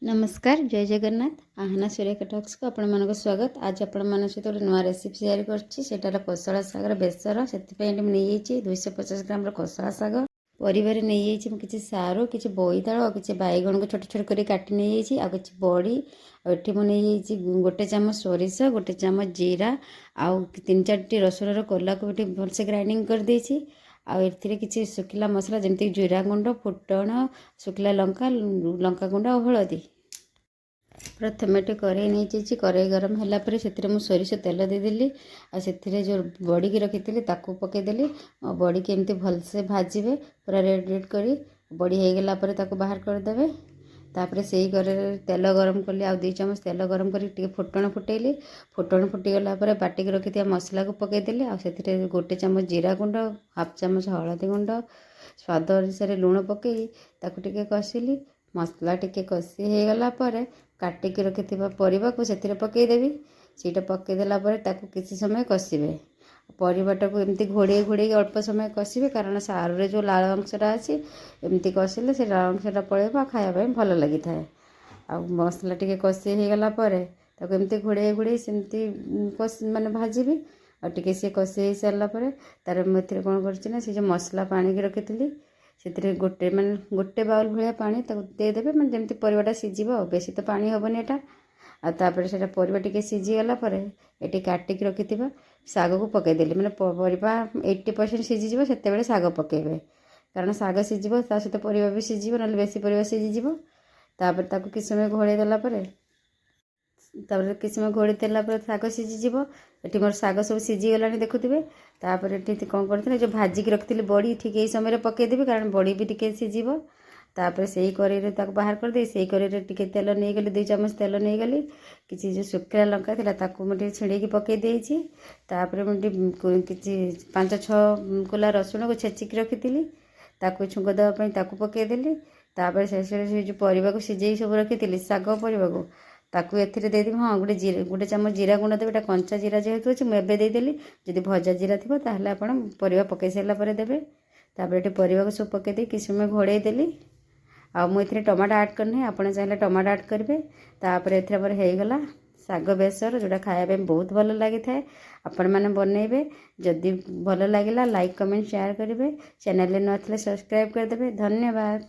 ନମସ୍କାର, ଜୟ ଜଗନ୍ନାଥ। ଆହନା ସୁରେଖା ଟକ୍ସକୁ ଆପଣମାନଙ୍କୁ ସ୍ୱାଗତ। ଆଜି ଆପଣମାନଙ୍କ ସହିତ ଗୋଟେ ନୂଆ ରେସିପି ତିଆରି କରିଛି। ସେଇଟା ହେଲା କୋଶଳା ଶାଗର ବେସର। ସେଥିପାଇଁ ଏଠି ମୁଁ ନେଇଯାଇଛି 250 ଗ୍ରାମର କୋଶଳା ଶାଗ। ପରିବାରେ ନେଇଯାଇଛି ମୁଁ କିଛି ସାରୁ, କିଛି ବୋଇତାଳୁ ଆଉ କିଛି ବାଇଗଣକୁ ଛୋଟ ଛୋଟ କରି କାଟି ନେଇଯାଇଛି, ଆଉ କିଛି ବଡ଼ି। ଆଉ ଏଠି ମୁଁ ନେଇଯାଇଛି 1 ଚାମଚ ସୋରିଷ, 1 ଚାମଚ ଜିରା ଆଉ ତିନି ଚାରିଟି ରସୁଣର କୋଲାକୁ ଏଠି ଭଲସେ ଗ୍ରାଇଣ୍ଡିଙ୍ଗ କରିଦେଇଛି। ଆଉ ଏଥିରେ କିଛି ଶୁଖିଲା ମସଲା, ଯେମିତିକି ଜିରା ଗୁଣ୍ଡ, ଫୁଟଣ, ଶୁଖିଲା ଲଙ୍କା, ଲଙ୍କା ଗୁଣ୍ଡ ଆଉ ହଳଦୀ। ପ୍ରଥମେ ଏଠି କରେଇ ନେଇଯାଇଛି। କରେଇ ଗରମ ହେଲା ପରେ ସେଥିରେ ମୁଁ ସୋରିଷ ତେଲ ଦେଇଦେଲି ଆଉ ସେଥିରେ ଯେଉଁ ବଡ଼ିକି ରଖିଥିଲି, ତାକୁ ପକାଇଦେଲି। ଆଉ ବଡ଼ିକି ଏମିତି ଭଲସେ ଭାଜିବେ ପୁରା ରେଡ଼୍ ରେଡ଼୍ କରି। ବଡ଼ି ହେଇଗଲା ପରେ ତାକୁ ବାହାର କରିଦେବେ। ତାପରେ ସେଇ କରେଇରେ ତେଲ ଗରମ କଲି। ଆଉ 2 ଚାମଚ ତେଲ ଗରମ କରି ଟିକେ ଫୁଟଣ ଫୁଟେଇଲି। ଫୁଟଣ ଫୁଟିଗଲା ପରେ ବାଟିକି ରଖିଥିବା ମସଲାକୁ ପକାଇଦେଲି। ଆଉ ସେଥିରେ 1 ଚାମଚ ଜିରା ଗୁଣ୍ଡ, ହାଫ୍ ଚାମଚ ହଳଦୀ ଗୁଣ୍ଡ, ସ୍ୱାଦ ଅନୁସାରେ ଲୁଣ ପକାଇ ତାକୁ ଟିକେ କଷିଲି। ମସଲା ଟିକେ କଷି ହେଇଗଲା ପରେ କାଟିକି ରଖିଥିବା ପରିବାକୁ ସେଥିରେ ପକାଇଦେବି। ସେଇଟା ପକାଇଦେଲା ପରେ ତାକୁ କିଛି ସମୟ କଷିବେ। ପରିବାଟାକୁ ଏମିତି ଘୋଡ଼େଇ ଘୋଡ଼େଇକି ଅଳ୍ପ ସମୟ କଷିବେ, କାରଣ ସାରୁରେ ଯେଉଁ ଲାଳ ଅଂଶଟା ଅଛି, ଏମିତି କଷିଲେ ସେ ଲାଳ ଅଂଶଟା ପଳେଇବ ଆଉ ଖାଇବା ପାଇଁ ଭଲ ଲାଗିଥାଏ। ଆଉ ମସଲା ଟିକେ କଷି ହେଇଗଲା ପରେ ତାକୁ ଏମିତି ଘୋଡ଼େଇ ଘୋଡ଼େଇ ସେମିତି କଷି, ମାନେ ଭାଜିବି। ଆଉ ଟିକେ ସିଏ କଷି ହେଇସାରିଲା ପରେ ତାର ମୁଁ ଏଥିରେ କ'ଣ କରିଛି ନା, ସେ ଯେଉଁ ମସଲା ପାଣିକି ରଖିଥିଲି, ସେଥିରେ ଗୋଟେ, ମାନେ ଗୋଟେ ବାଉଲ୍ ଭଳିଆ ପାଣି ତାକୁ ଦେଇଦେବେ, ମାନେ ଯେମିତି ପରିବାଟା ସିଝିବ। ଆଉ ବେଶୀ ତ ପାଣି ହେବନି ଏଇଟା। ଆଉ ତାପରେ ସେଇଟା ପରିବା ଟିକେ ସିଝିଗଲା ପରେ ଏଠି କାଟିକି ରଖିଥିବା ଶାଗକୁ ପକାଇଦେଲି। ମାନେ ପରିବା 80% ସିଝିଯିବ, ସେତେବେଳେ ଶାଗ ପକାଇବେ, କାରଣ ଶାଗ ସିଝିବ, ତା ସହିତ ପରିବା ବି ସିଝିବ, ନହେଲେ ବେଶୀ ପରିବା ସିଝିଯିବ। ତାପରେ ତାକୁ କିଛି ସମୟ ଘୋଡ଼େଇ ଦେଲା ପରେ, ତାପରେ କିଛି ସମୟ ଘୋଡ଼େଇ ଦେଲା ପରେ ଶାଗ ସିଝିଯିବ। ଏଠି ମୋର ଶାଗ ସବୁ ସିଝିଗଲାଣି, ଦେଖୁଥିବେ। ତାପରେ ଏଠି କ'ଣ କରିଥିଲି, ଯେଉଁ ଭାଜିକି ରଖିଥିଲି ବଡ଼ି, ଠିକ୍ ଏଇ ସମୟରେ ପକାଇଦେବି, କାରଣ ବଡ଼ି ବି ଟିକେ ସିଝିବ। ତାପରେ ସେଇ କରେଇରେ ତାକୁ ବାହାର କରିଦେଇ ସେଇ କରେଇରେ ଟିକେ ତେଲ ନେଇଗଲି, 2 ଚାମଚ ତେଲ ନେଇଗଲି। କିଛି ଯେଉଁ ଶୁଖିଲା ଲଙ୍କା ଥିଲା, ତାକୁ ମୁଁ ଟିକେ ଛିଣ୍ଡେଇକି ପକାଇ ଦେଇଛି। ତାପରେ ମୁଁ ଟିକେ କିଛି ପାଞ୍ଚ ଛଅ କୋଲା ରସୁଣକୁ ଛେଚିକି ରଖିଥିଲି, ତାକୁ ଛୁଙ୍କ ଦେବା ପାଇଁ ତାକୁ ପକାଇଦେଲି। ତାପରେ ଶେଷରେ ସେ ଯେଉଁ ପରିବାକୁ ସିଝେଇ ସବୁ ରଖିଥିଲି, ଶାଗ ପରିବାକୁ, ତାକୁ ଏଥିରେ ଦେଇଦେବି। ହଁ, 1 ଚାମଚ ଜିରା ଗୁଣ୍ଡ ଦେବି। ଏଇଟା କଞ୍ଚା ଜିରା ଯେହେତୁ ଅଛି, ମୁଁ ଏବେ ଦେଇଦେଲି। ଯଦି ଭଜା ଜିରା ଥିବ, ତାହେଲେ ଆପଣ ପରିବା ପକାଇ ସାରିଲା ପରେ ଦେବେ। ତାପରେ ଏଠି ପରିବାକୁ ସବୁ ପକାଇ ଦେଇ କିଛି ସମୟ ଘୋଡ଼େଇ ଦେଲି। ଆଉ ମୁଁ ଏଥିରେ ଟମାଟୋ ଆଡ଼୍ କରିନି, ଆପଣ ଚାହିଁଲେ ଟମାଟୋ ଆଡ଼୍ କରିବେ। ତାପରେ ଏଥିରେ ମୋର ହେଇଗଲା ଶାଗ ବେସର, ଯେଉଁଟା ଖାଇବା ପାଇଁ ବହୁତ ଭଲ ଲାଗିଥାଏ। ଆପଣମାନେ ବନେଇବେ। ଯଦି ଭଲ ଲାଗିଲା, ଲାଇକ୍, କମେଣ୍ଟ, ସେୟାର କରିବେ। ଚ୍ୟାନେଲରେ ନୂଆ ଥିଲେ ସବସ୍କ୍ରାଇବ୍ କରିଦେବେ। ଧନ୍ୟବାଦ।